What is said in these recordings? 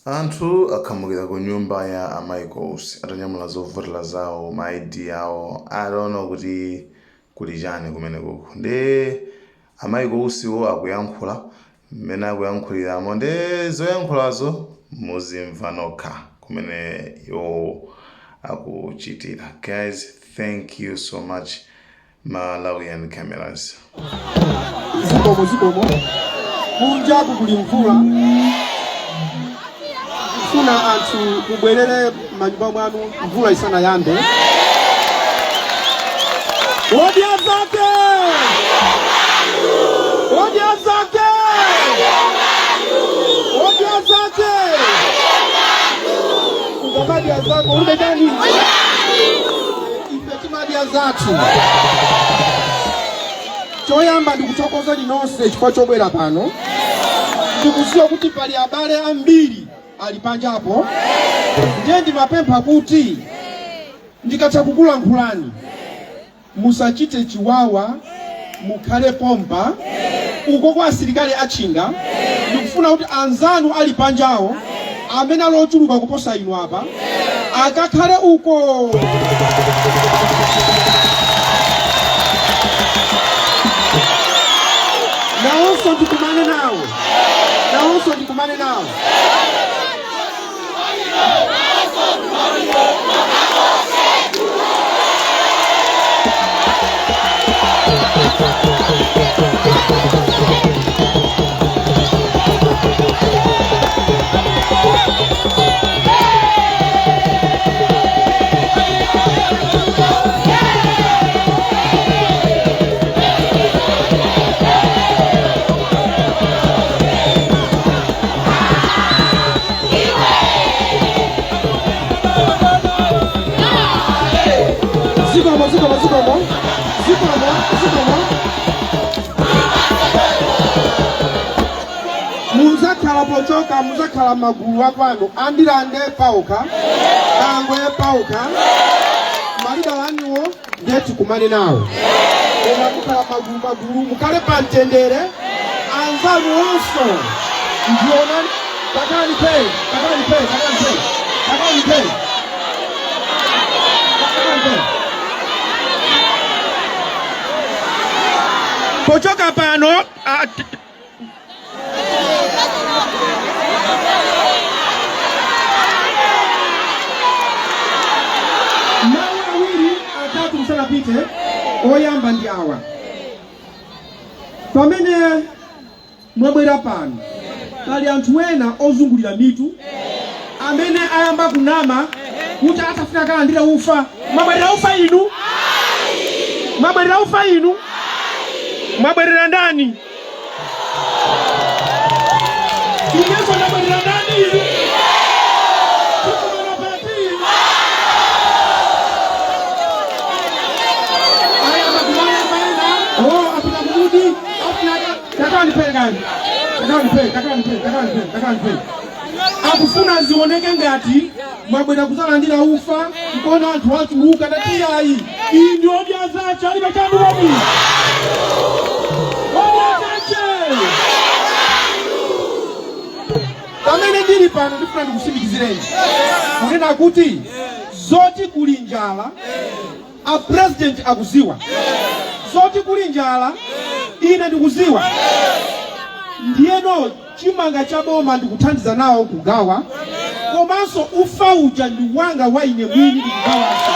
Anthu akhamukira ku nyumba ya a Michael Usi atanyamula zovotera zawo, ma ID awo. I don't know kuti kuli chani kumenekoko. Nde a Michael Usiwo akuyankhula mmene akuyankhuliramo, nde zoyankhulazo muzimva nokha kumene iwo akuchitira. Guys, thank you so much, Malawian Cameras. Zikomo, zikomo. Kunjaku kuli mvula. Funa anthu mubwerere manyumba mwanu mvula isanayambe. Odya zake, odya zake, odya zake. Ukamadya zako ulibe chani? Ife timadya zathu. Choyamba ndikuthokozeni nonse chifukwa chobwera pano. Ndikudziwa kuti pali abale ambiri ali panjapo, ndiye ndimapempha kuti ndikatha kukulankhulani musachite chiwawa, mukhale pompa uko kwa asilikali atchinga. Ndikufuna kuti anzanu ali panjawo amene ali ochuluka kuposa inu apa akakhale uko. Nawonso ndikumane nawo, nawonso ndikumane nawo. Zikomo, zikomo, zikomo, zikomo, zikomo. Muzakhala pochoka, muzakhala magulu akwanu, a Ndirande paokha, Bangwe paokha, malidala anuwo ndiye tikumane nawo. Koma mukhala magulu magulu, mukhale pa mtendere. Anzanu onso ndionani. Takani pe, takani pe, takani pe, takani pe, takani pe. Pochoka pano mawu awiri atatu musanapite. Oyamba ndi awa: pamene mwabwera pano pali anthu ena ozungulira mitu amene ayamba kunama kuti atafika akalandire ufa. Mwabwerera ufa inu? Mwabwerera ufa inu? Mwabwerera ndani? Inenso ndabwerera ndani? Tikumana pati? Ayamba kumana paena. Oh, apita kumudi afunaka. Takani pekani, takani pe, takani pe, takani pe, takani pe. Akufuna zioneke ngati mwabwera kuzalandira ufa, nkona anthu achuluka. Ndati yayi, iyi ndi Odya Zache Alibe Chani. Kodi Odya Zache? Pamene ndili pano ndifuna ndikutsimikizireni kunena kuti zoti kuli njala a president akuziwa, zoti kuli njala ine ndikuziwa. Ndiyeno chimanga cha boma ndikuthandiza nawo kugawa, komanso ufa uja ndi wanga wa ine mwini, ndikugawanso.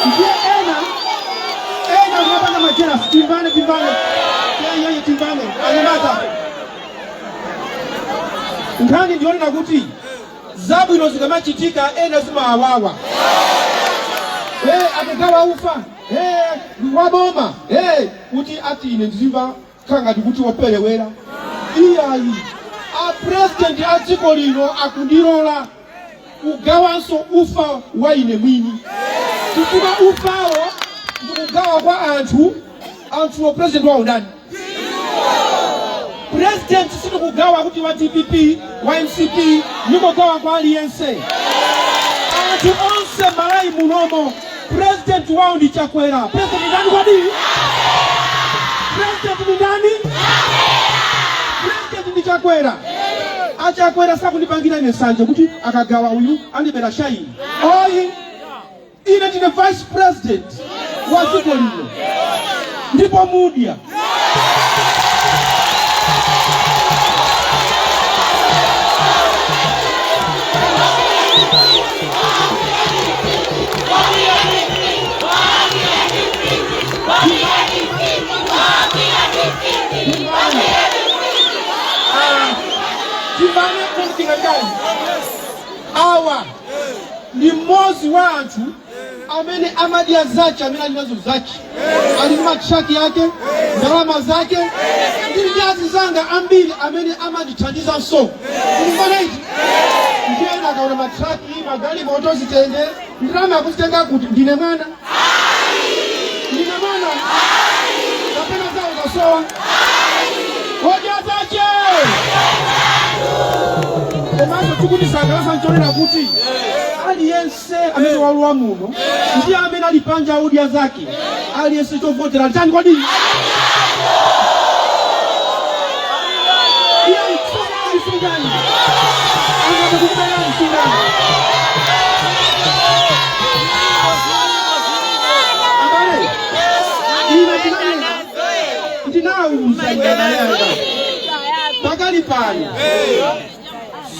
Ndiye ena ena kumapanga majerasi. Timvane, timvane, yeye, timvane anyamata. Nkhani ndionena kuti zabwino zikamachitika ena zimawawa. Hey, akugawa ufa, hey, waboma, hey, kuti ati ine ndizimva khala ngati kuti woperewera. Iyayi, a president a dziko lino akundilola kugawanso ufa wa ine mwini, chifukwa ufawo ndikugawa kwa anthu. Anthuwo president wawo ndani? President sindikugawa kuti wa DPP, wa MCP, ndingogawa kwa aliyense. Anthu onse Malawi munomo president wawo ndi Chakwera. President ndani kodi? President ndi ndani? Achakwera, achakwera sakundipangira ine sanje kuti akagawa uyu andibera shaini. Oyi, ine ndine vice president wa dziko lino ndipo mudya. Timvane mtingakali awa ndi mmodzi wa anthu amene amadya zache, amene ali nazo zache, ali ndi matruck yake, ndalama zake. Ndili ndi azizanga ambiri amene amandithandizanso. Tikumvana iti? Ndiyena akaona matruck, magalimoto, zitenge ndalama akuzitenga kuti? Ndine mwana, ndine mwana kapena zawo zasowa? Odya zache. Komanso chikutisangalatsa nchonena kuti aliyense amene walowa muno ndi amene ali panja, odya zake, aliyense chovotera chani kodi? Iye sungani, sungani, angabe kukuberani, sungani. Abale, ine ndinanena, ndinawuza ine abale anga, pakali pano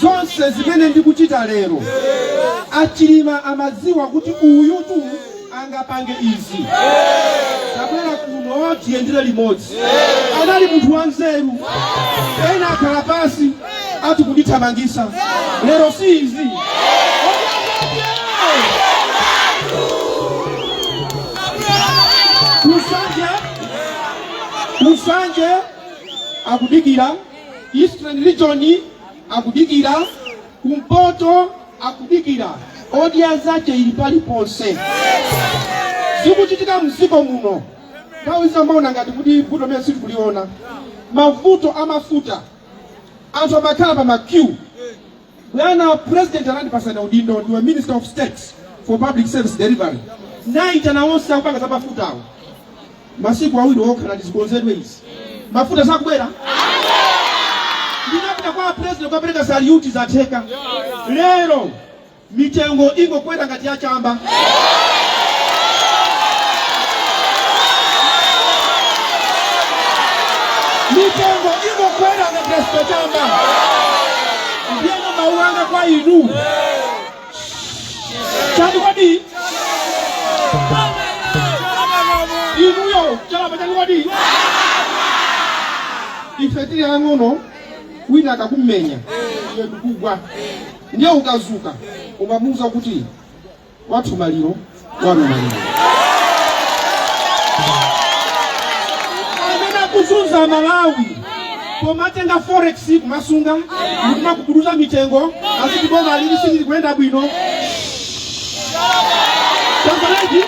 zonse zimene ndikuchita lero, Achilima amadziwa kuti uyutu angapange izi, tabwera kuno tiyendere limodzi. Anali munthu wanzeru. Ena akhala pasi ati kundithamangisa, lero si izi. Kusanje, kusanje akudikira, Eastern Region akudikira, kumpoto akudikira. Odya zache ili paliponse. Zikuchitika mdziko muno, nthawi zamaona ngati kuti vuto mene sitikuliona. Mavuto amafuta, anthu amakhala pa maqueue. Bwana President anandipasana udindo, ndiwe Minister of State for Public Service Delivery. Naitana onse akupanga za mafutawo, masiku 2 okha nandizikonzedwe izi. Mafuta sakubwera. Ndinapita kwa President kukapereka salute, zatheka. Lero mitengo ingokwera ngati yachamba. Mitengo ingokwera ngati yachamba. Ndiyeno mawu anga kwa inu, chani kodi? Inuyo chalapa chani kodi? Ife tili ang'ono, wina akakummenya iwe ndikugwa, ndiye ukazuka umamuuza kuti wathu maliro, wanu maliro. Amene akuzunza Malawi pomatenga forex kumasunga ndikumakubuduza mitengo, aziti boma lili silili kuyenda bwino. Tamvanaji,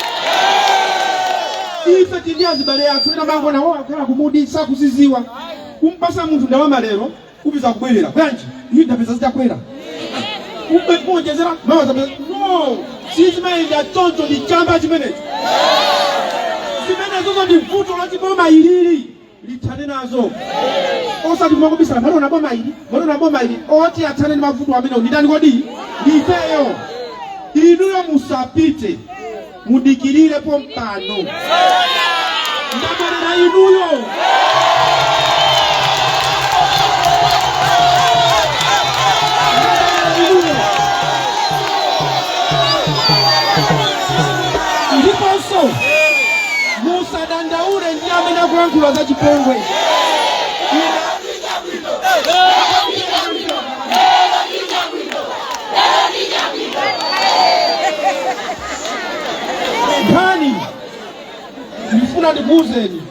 ife tili azibale athu ena mangona wo akhala kumudi sakuziziwa. Kumpasa munthu ndalama lero, upeza kubwerera bwanji? Iye ndapeza zitakwera, kuonjezera mawa zapeza. No, sizimayenda choncho, ndi chamba chimenecho. Zimenezozo ndi vuto la chiboma ilili, lithane nazo, osati kumakubisala malona boma ili, malona boma ili. Oti athane ndi mavuto amene ndi ndani kodi? Ndifeyo. Inuyo musapite, mudikirire pompano, ndabwerera inuyo. Ndabwerera inuyo. Ndiponso musadandaule ndi amene akulankhula za chipongwe. Ine nkhani ndifuna ndikuwuzeni,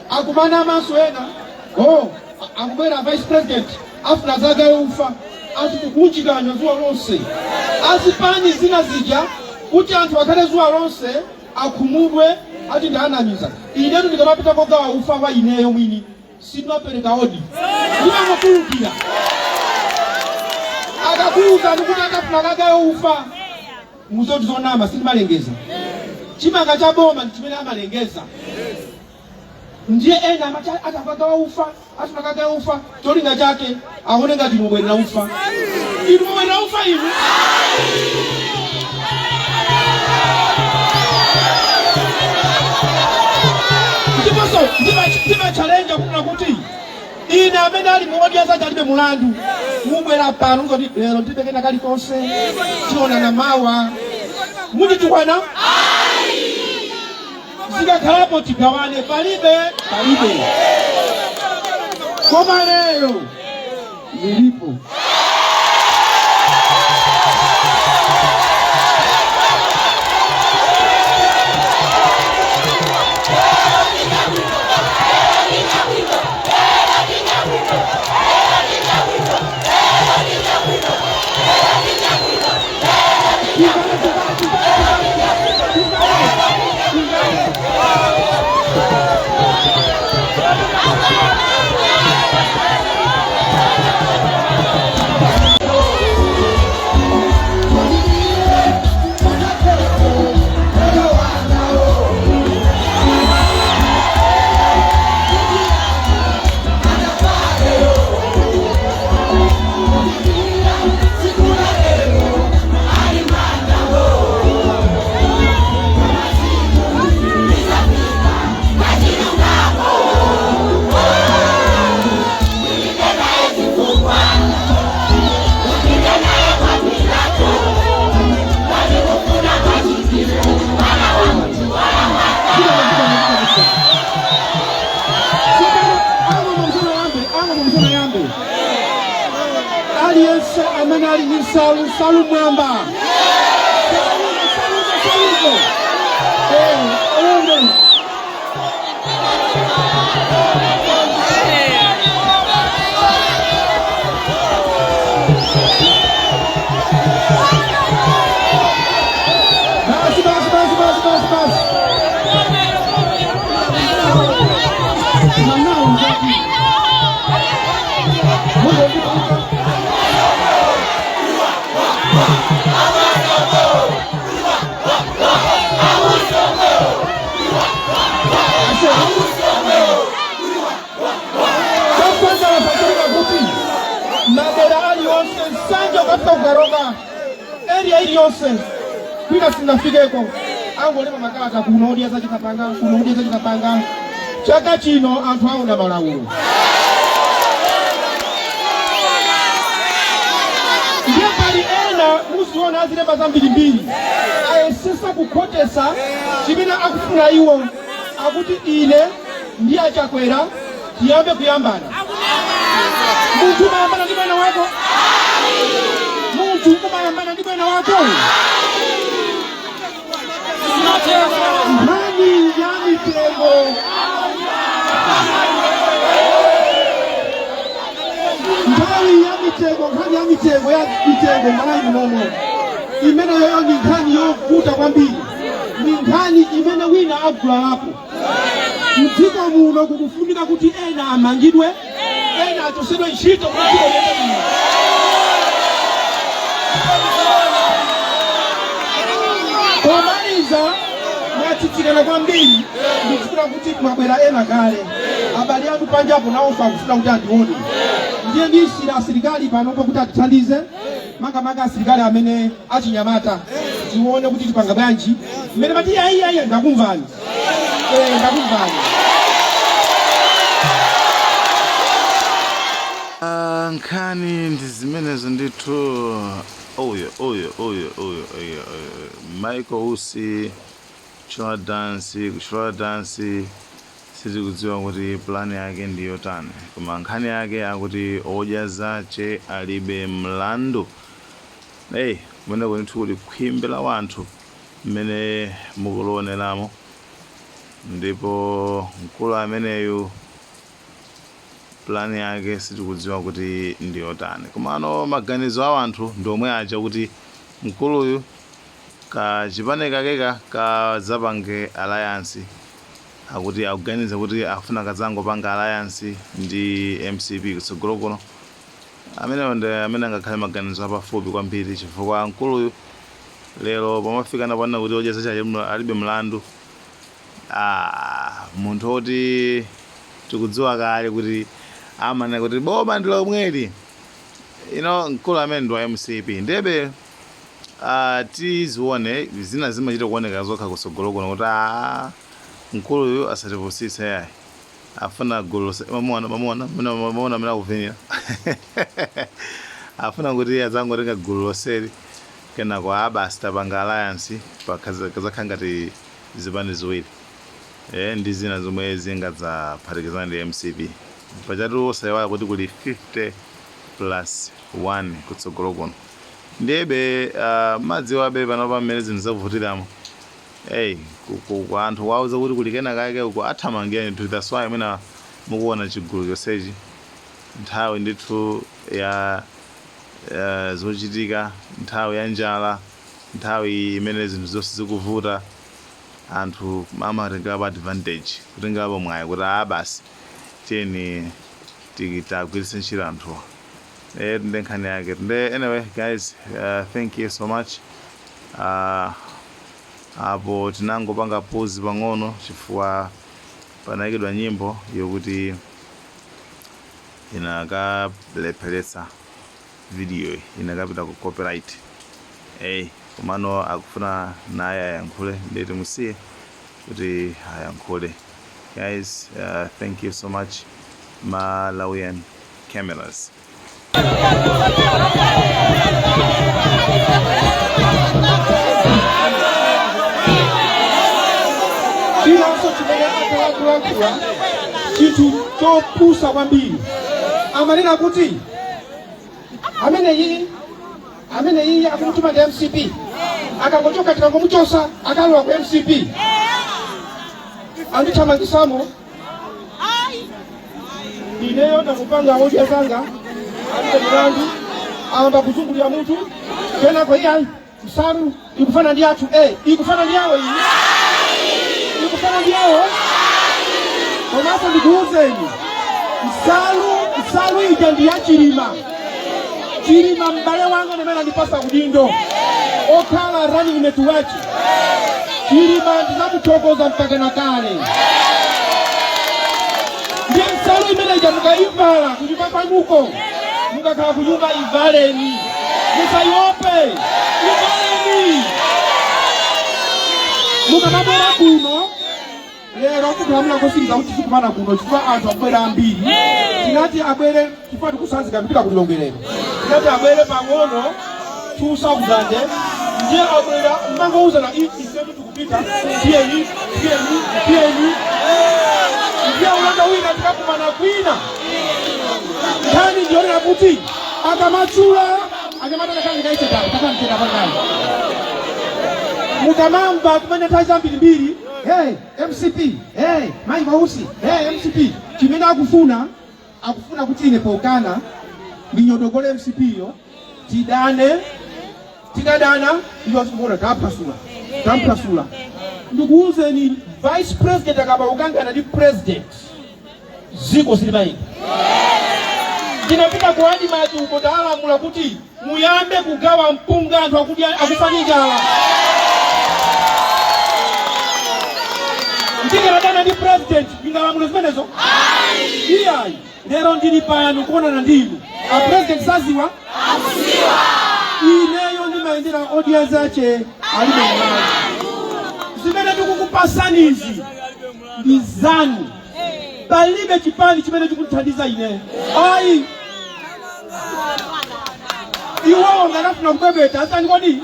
akumana amaso ena, oh, akubwera vice president, afuna zagawe ufa, ati kukunjikanya zuwa lonse, azipani zina zija kuti anthu akhale zuwa lonse akhumudwe, ati ndianamiza. Inetu ndikamapita kogawa ufa wa ineyo mwini sindimapereka odi, ndimangotulukira. Akakuwuzani kuti akafuna kagawe ufa, muzoti zonama, sindimalengeza. Chimanga cha boma ndi chimene amalengeza. Ndiye ena amati atakagawa ufa, atakagawa ufa, cholinga chake aone ngati mubwerera ufa. Inu mubwerera ufa inu? Ndiponso ndimachalenja kunena kuti ine amene ali mu Odya Zake Alibe Mulandu, mubwera pano ngoti lero ndilibe kena kalikonse, tionana mawa. Munditukwana? Zikakhalapo tigawane, palibe palibe. Koma lero zilipo. Aliyense amene ali ndi nsalu, nsalu mwamba, saluzo, saluzo, saluzo. Eh, uno. Basi, basi, basi, basi, basi, basi. Manao, nzaki. Mungu ndipa. Ase. Chakwanza wafatirika kuti madera aliwonse, Nsanje ukafika kukaroka, area iliyonse kwina sinafikeko, angolemba makalata kuno Odya Zake tapanga kuno, Odya Zake tapanga. Chaka chino anthu aona malawulo. Ndiye pali ena muziona azilemba zambirimbiri, ayesesa kukhotesa chimene akufuna iwo, akuti ine ndi aChakwera tiyambe kuyambana. Munthu umayambana ndi bwana wako? Munthu umayambana ndi bwana wako? Nkhani ya mitengo, nthawi ya mitengo, nkhani ya mitengo, ya mitengo Malawi munomo, imeneyo ndi nkhani yovuta kwambiri, ni nkhani imene wina agulalapo. Mdziko muno kukufunika kuti ena amangidwe, ena achosedwe ntchito kuti dziko liyende bwino. Pomaliza, mwatsitsikana kwambiri, ndikufuna kuti mwabwera ena kale, abale anu panjapo nawonso akufuna kuti andione. Ndiye ndisira asilikali panopo kuti atithandize, makamaka asilikali amene achinyamata, tione kuti tipanga bwanji mmene mati. Ayi, ayi, ndakumvani. Eh, ndakumvani. Ah, nkhani ndi zimenezo ndithu. Uyo uyo uyo uyo uyo uyo Michael Usi kuchola dansi, kuchola dansi, sitikudziwa kuti plan yake ndi yotani, koma nkhani yake akuti Odya Zake Alibe Mlandu. Hey, kumeneko ndithu kuli khwimbi la wanthu mmene mukulioneramo, ndipo mkulu ameneyu plan yake sitikudziwa kuti ndi yotani, komano maganizo a anthu ndi omwe aja kuti mkuluyu ka chipani kakeka kadzapange alliance, akuti akuganiza kuti afuna kadzangopanga alliance ndi MCP kutsogolo kuno. Amenewo ndi amene angakhale maganizo apafupi kwambiri, chifukwa mkuluyu lero pamafika naponena kuti Odya Zake Alibe Mlandu, ah, Munthu oti tikudziwa kale kuti amanena kuti boma ndi lomweli. Mkulu amene ndi wa MCP. Ndebe tizione zina zimachita kuoneka zokha kutsogolo kuno kuti mkuluyu asatipusitse yayi. Afuna gulu mamuona, mamuona, mamuona amene akuvinira. Afuna kuti adzangotenga gulu lonseli, kenako basi, tapanga alliance, pakazakhala ngati zipani ziwiri ndi zina zomwe zingadzaphatikizana ndi MCP. Pachatu osayiwala kuti kuli 50 plus 1 kutsogolo kuno. Ndiyebe madziwabe panopa mmene zinthu zavutiramo. Hey, ku anthu wauza kuti kuli kena kake uko, athamangira ndithu. That's why mwina mukuona chigulu chonsechi. Nthawi ndithu ya zochitika, nthawi ya njala, nthawi imene zinthu zonse zikuvuta, anthu amatengerapo advantage, kutengerapo mwayi kuti basi, tiyeni tagwiritse ntchito anthuwa. Ndi nkhani yake. Nde anyway guys, thank you so much. Apo tinangopanga pause pang'ono chifukwa panayikidwa nyimbo yokuti inakalepheretsa video, inakapita ku copyright. Ey, komano akufuna naye ayankhule, ndiye timusiye kuti ayankhule. Guys, thank you so much. Malawian Cameras. Chinanso chimene akulakulakula, chinthu chopusa kwambiri, amanena kuti amene iyi akumutuma ndi MCP, akangochoka, tikangomuchosa, akalowa ku MCP. Andithamangisamo ineyo, ndakupanga odya zanga alibe milandu. Ayamba kuzungulira mutu, kenako iyayi, nsalu ikufana ndi athu, ikufana ndi yawo, iyi ikufana ndi yawo. Komanso ndikuwuzeni, nsalu ija ndi ya Chilima. Chilima m'bale wanga ndimene andipasa udindo okhala running mate wache. Chilima ndinamuthokoza mpaka na kale. Ndiye nsalu imene ija mukayivala kunyumba kwanuko, mukakhala kunyumba, ivaleni, musaiope, ivaleni. Mukamabwera kuno lero, kukhala kosiriza kuti tizikumana kuno, chifukwa anthu akubwera ambiri. Tinati abwere chifukwa tikusanzika kupita kulilongwerero. Tinati abwere pang'ono 2000, ndiye abwera mmangouzana, ifetu tikupita, tiyeni, tiyeni, tiyeni. Ndiye ulendo wina tikakumana kwina. Nkhani ndiyonena kuti akamachula anyamata, mukamamva kumene nthawi zambirimbiri, "Hey, MCP, hey, Michael Usi, hey, MCP," chimene akufuna, akufuna kuti ine pokana ndinyodokole MCP yo, tidane. Tikadana, iyo azikuona taphwasula, tamphwasula. Ndikuwuzeni, vice president akaba kukangana ndi president, ziko silimayenda. Ndinapita ku ADMARC uko, talamula kuti muyambe kugawa mpunga, anthu akudya akufa ndi njala. Ndikanadana ndi president, ndingalamule zimenezo? Iyayi. Lero ndili pano kuonana ndinu. A president saziwa? Ineyo ndimayendera odya zache alibe mlandu. Zimene tikukupasanizi ndi zanu. Palibe chipani chimene chikundithandiza ine, ayi. Iwowo nganafuna kubwebweta asani kodi?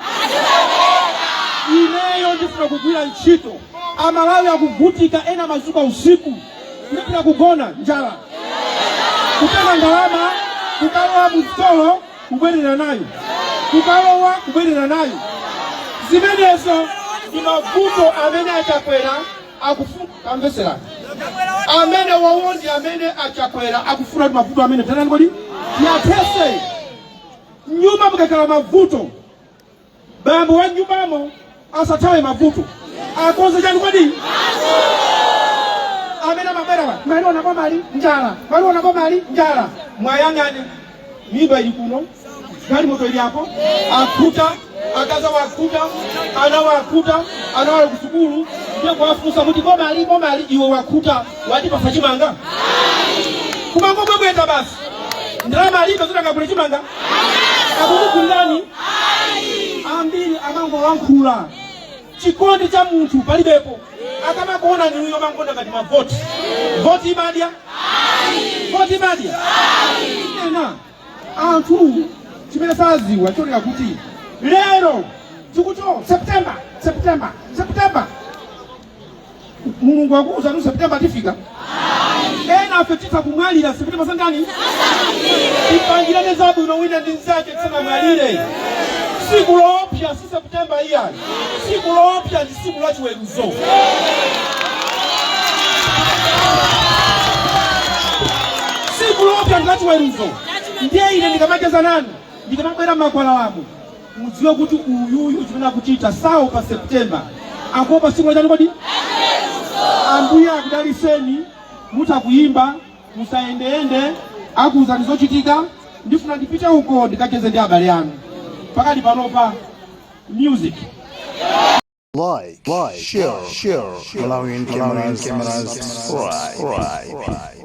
Ineyo ndifuna kugwira ntchito. Amalawi akuvutika, ena mazuka usiku kulipira kugona njala, kutenga ndalama kukalowa mu store, kubwerera nayo, kukalowa, kubwerera nayo. Zimenezo ndi mavuto amene Achakwera akufuna. Kamveserani, amene wowo ndi amene Achakwera akufuna kuti mavuto amene tanani kodi tiyathese. Nyumba mukakhala mavuto, bambo wa nyumbamo asathawe mavuto, akonze chani kodi? Amene amabwera pa maliona bomali njala, maliona bomali njala, mwayang'ane mimba ili kuno, galimoto ili apo, akhuta. Akazi wakhuta, ana wakhuta, ana wali kusukulu, ndiye kuwafunsa kuti boma ali, boma ali, iwe wakhuta, watipasa chimanga? Kumangobwebweta basi. Ndalama alibe zoti angagule chimanga? Akukugulirani? Ambiri amangolankhula. Chikondi cha munthu palibepo. Akamakuona niuyo mangonda ngati mavoti. Voti imadya? Voti imadya? Ena anthu chimene saziwa chonena kuti lero tikuti, oh, September, September, September. Mulungu akuuza tu September tifika. Ena afe titha kumwalira September sandani. Tipangirane zabwino wina ndi mnzake tisanamwalire. Siku loopsa si September iyayi. Siku loopsa ndi siku la chiweruzo. Siku loopsa ndi la chiweruzo. Ndiye ine ndikamacheza nanu, ndikamabwera makwalalamu, mudziwe kuti uyuyu chimene akuchita saopa September, akuopa siku lachani kodi? Ambuye akudaliseni, mutha kuyimba, musayendeyende, akuwuzani zochitika. Ndifuna ndipite uko ndikacheze ndi abale anu. Pakali panopa music. Like, share, Malawian cameras, subscribe.